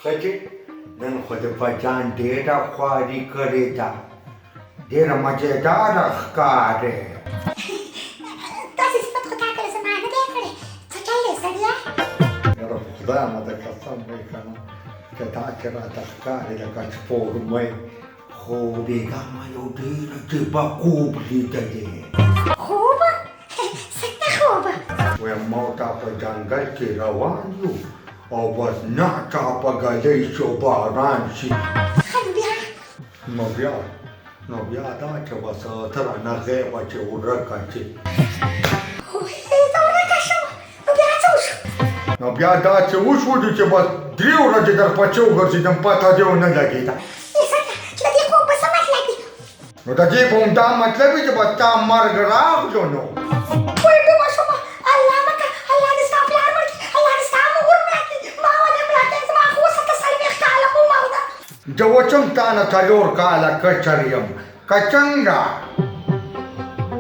ښځې نن خو د په ځان ډېره خواري کړې ده، ډېره مزېداره ښکارې. داسې صفت خو تا کله زما نه دی کړی، څه چل دی سړیه؟ یاره په خدای ما د قسم وی که نه چې داسې راته ښکارې لکه سپوږمۍ. خو بېګا ما یو ډېر عجیبه خوب لیدلی. خوب؟ څنګه خوب؟ وایم ما او تا په ځنګل کې روان یو او بس ناڅاپه ږلۍ شو، باران شي. ښه نو بیا؟ نو بیا دا چې بس ته رانه غیبه چې ورکه شې. زه ورکه شم، نو بیا څه وشو؟ نو بیا دا چې وشو چې بس 3 ورځې در پسې وګرځېدم، پته دې ونه لګېده. څنګه؟ چې د دې خوب به څه مطلب وي؟ نو د دې به همدا مطلب وي چې بس تا مرګ راغلو نو. وای ډوبه شوم، الله مکه، الله دې ستا پلار مړ کړي، الله دې ستا مور مړه کړي. ما ولې مړه کړې؟ زما خو اوس ته 40 کاله عمر ده. زه اوس هم تا نه 4 کاله کشر یم که څنګه؟